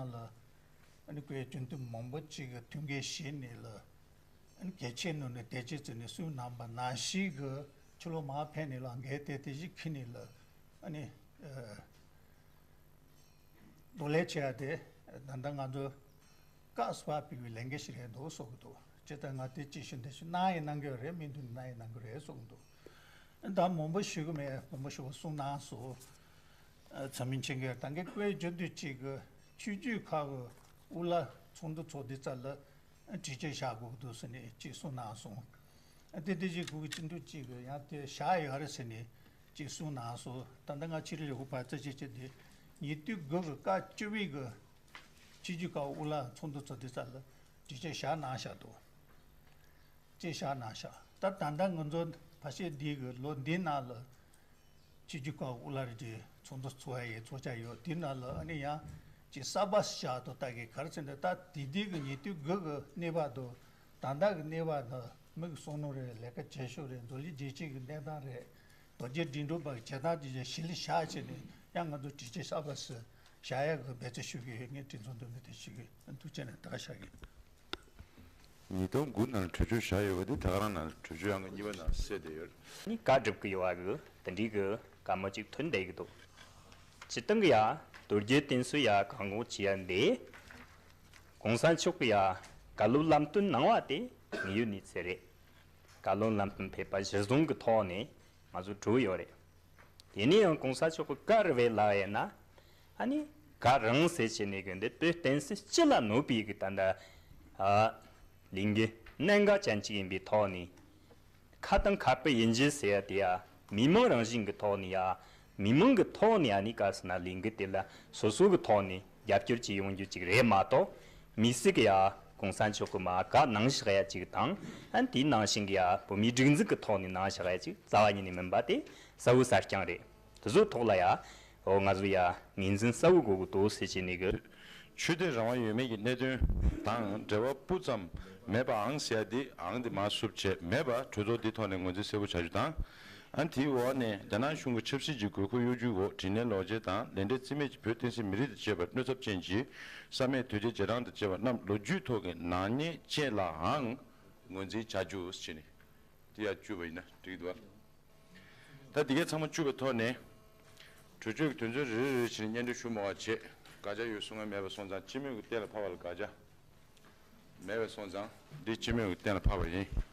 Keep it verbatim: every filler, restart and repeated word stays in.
ནང་ལ་ཨ་ནི་བཀའི་རྒྱུན་དུ་མང་པོ་ཅིག་གི་ཐུགས་འགན་བཞེས་ནས་ལ། ཨ་ནི་གལ་ཆེ་ནོ་ནི་དེ་རྗེས་ཚུད་ནས་གསུང་གནང་བ་ནང་བཞིན་གྱི་ཕྱི་ལོགས་མར་ཕེབས་ནས་ལ་འགན་དེ་དེ་བཞིན་འཁྱེར་ནས་ལ། ཨ་ནི་ཨ་གདོང་ལེན་བྱེད་ཡ་དེ་ད་ལྟ་ང་ཚོ་བཀའ་སྤར་པའི་ལས་འགན་ཞིག་རེད་འདུག་གསུང་གི་འདུག་ཇི་ལྟར་ང་དེ་ཅི་ཞིག་འདི་ཞིག་གནང་ཡང་གནང་གི་རེད། མི་འདུག་གནང་ཡང་གནང་གི་རེད་གསུང་གི་འདུག་ད་མང་པོ་ཞུ་གི་མེད། མང་པོ་ཞུ་བ་གསུང་གནང་སོང་། ཨ་ཚང་མས་མཁྱེན་གྱི་ཡོད། ད་གིན་བཀའི་རྒྱུན་དུ་གཅིག་གི་ཆོས་བརྒྱུད་ཁག་གི་དབུ་བླ་ཚོགས་འདུ་ཚོགས་དུས་ཙམ་ལ་གྲོས་ཆོད་བཞག་དགོས་ཀྱི་འདུག་ཟེར་ནས་གཅིག་གསུང་གནང་སོང་། ཨ་དེ་དེ་བཞིན་གུ་གི་སྤྱི་འཐུས་གཅིག་གི་ཡང་དེ་བཞག་ཡོད་རེད་ཟེར་ནས་གཅིག་གསུང་གནང་སོང་། ད་ལྟ་ང་ཕྱི་དྲིལ་ལས་ཁུངས་ཕར་རྩད་གཅོད་བྱས་ཏེ་ཉེ་དུས་དགུ་གི་བཀའ་བཅུ་པའི་གི་ཕྱི་རྒྱུད་ཀ་དབུ་བླ་ཚོགས་འདུ་ཚོགས་དུས་ཙམ་ལ་གྲོས་ཆོད་བཞག་གནང་བཞག་འདུག་ཅེས་བཞག་གནང་བཞག་ད་ད་ལྟ་ང་ཚོ་ཕ་ཤེས་འདི་གི་ལོ་འདིའི་ནང་ལ་ཕྱི་རྒྱུད་ཀ་དབུ་བླ་རེ་རེ་ཚོགས་འདུ་ཚོགས་ཡ་ཡི་ཚོགས་བཅར་ཡོད། དེའི་ནང་ལ་ཨ་ནི་ཡང་ཅིག་གསར་པ་བཞག་ཏུ་ལྟ་གི་ག་རེ་ཟེར་ན་ད་དེ་དུས་ཀྱི་ཉེ་དུས་དགུ་གི་གནས་བབ་དང་ད་ལྟ་གི་གནས་བབ་དང་མི་གི་བསམ་བློ་རེད། ལས་ཀ་བྱེད་ཕྱོགས་རེད། འཛམ་གླིང་རྒྱལ་སྤྱི་གི་གནས་སྟངས་རེད། རྡོ་རྗེ་སྒྲིག་འགྲོ་བ་གི་བྱེད་སྟངས་དེ་ཞལ་ལས་བཞག་བྱས་ནས་ཡང་ང་ཚོ་དྲི་ཆེ་གསར་པ་སུ་བཞག་ཡག་གི་འབད་བརྩོན་ཞུ་གི་ཡོད། ངས་དྲི་ཚོང་འདོན་པའི་དེ་ཞུ་གི་ཐུགས་རྗེ་ཆེ་ནས་ད་ག་བཞག་གི། ཉིས་སྟོང་དགུ་ནང་གྲོས་ཆོད་བཞག་ཡོད་པ་དེ་ད་ག་རང་ནང་གྲོས་ཆོད་ཡང་གཉིས་པ་ནང་གསལ་བསྡད་ཡོད། ནི་བཀའ་སྒྲུབ་ཀྱི་ཡོད་པ་གི་དེ་འདྲའི་གི་བཀའ་མོལ་ཅིག་ཐོན་བསྡད་ཀྱི་འདུག་སྤྱིར་བཏང་གི་ཡ་རྡོ་རྗེ་གདན་སུ་ཡ་བཀའ་འགོག་བྱེད་ཡ་འདི་གོང་ས་མཆོག་གི་ཡ་བཀའ་སློབ་ལམ་སྟོན་གནང་བ་དེ་དངོས་ཡོད་གནས་ཚུལ་རེད། བཀའ་སློབ་ལམ་སྟོན་ཕེབས་པ་གཞི་བཟུང་གི་ཐོག་ནས་ང་ཚོ་གྲོལ་ཡོད་རེད། དེ་ནས་ཡང་གོང་ས་མཆོག་གི་བཀའ་རེ་བས་ལ་ཡིན་ན་ཨ་ནི་བཀའ་རང་ཟེར་བྱས་ནས་གི་འདི་དོན་བསྟན་སྲིད་སྤྱི་ལ་གནོད་པའི་གི་ད་ལྟ་ཨ་ལས་འགུལ་གནད་འགག་ཅན་ཅིག་ཡིན་པའི་ཐོག་ནས་ཁ་དང་ཁ་སྤུ་ཡིན་གཅིག་ཟེར་ཡ་དེ་ཡ་མི་མང་རང་བཞིན་གི་ཐོག་ནས་ཡ་མི་མང་གི་ཐོག་ནས་ཨ་ནི་ག་ཟེར་ན་ལས་འགུལ་དེ་ལ་སོ་སོ་གི་ཐོག་ནས་རྒྱབ་སྐྱོར་བྱེད་ཡོང་རྒྱུ་ཅིག་རེད་མ་གཏོགས་མི་སྲིད་གི་ཡ་གོང་ས་མཆོག་གི་མ་བཀའ་གནང་བཞག་ཡ་ཅིག་དང་ཨ་ནི་དེའི་ནང་བཞིན་གི་ཡ་བོད་མིའི་སྒྲིག་འཛུགས་གི་ཐོག་ནས་གནང་བཞག་ཡ་ཅིག་རྩ་བ་ཉིད་ནས་མིན་པ་དེ་གསལ་བོ་གསལ་རྐྱང་རེད། དེ་ཚོའི་ཐོག་ལ་ཡ་འོ་ང་ཚོ་ཡ་ངོས་འཛིན་གསལ་བོ་དགོས་ཀྱི་འདུག་ཟེར་བྱས་ནས་གི། ཆོས་དད་རང་དབང་ཡོད་མེད་ཀྱི་གནད་དོན་དང་འབྲེལ་བ་སྤུ་ཙམ་མེད་པའང་ཟེར་ཡ་དེ་ཨང་དེ་མར་བསུབ་བྱས་མེད་པ་གྲོས་ཚོགས་འདི་ཐོག་ནས་ངོས་འཛིན་གསལ་པོ་བྱ་རྒྱུ་དང་། ཨ་ནི་དེའི་འོག་ནས་རྒྱ་ནག་གཞུང་གི་ཆབ་སྲིད་ཀྱི་དགོས་མཁོ་གཡོ་སྒྱུ་འོག་དྲིན་ལན་ལོག་འཇལ་དང་ལས་འབྲས་རྩིས་མེད་ཀྱི་བོད་བསྟན་སྲིད་མི་རིགས་དང་བཅས་པར་གནོད་ཚབས་ཅན་གྱི་བསམ་ཡས་དོལ་རྒྱལ་རྗེས་འབྲང་དང་བཅས་པ་རྣམས་ལོ་རྒྱུས་ཐོག་གི་ནག་ཉེས་བཅས་ལའང་ངོས་འཛིན་བྱ་རྒྱུ་ཟེར་ནས་དེ་ཡང་བཅུ་པ་ཡིན་ན་འགྲིག་འདུག་ཨ། ད་འདི་གའི་ཚང་མ་བཅུག་པའི་ཐོག་ནས་གྲོས་ཆོད་ཀྱི་དོན་ཚན་རེ་རེ་རེ་བཞིན་སྙན་སྒྲོན་ཞུ་མ་བ་བྱས་དགག་བྱ་ཡོད་གསུང་ང་མེད་པ་སོང་ཙང་སྤྱི་མོས་ཀྱི་གཏན་ལ་ཕབ་པ་ལ་དགག་བྱ་མེད་པ་སོང་ཙང་འདི་སྤྱི་མོས་ཀྱི་གཏན་ལ་ཕབ་པ་ཡིན།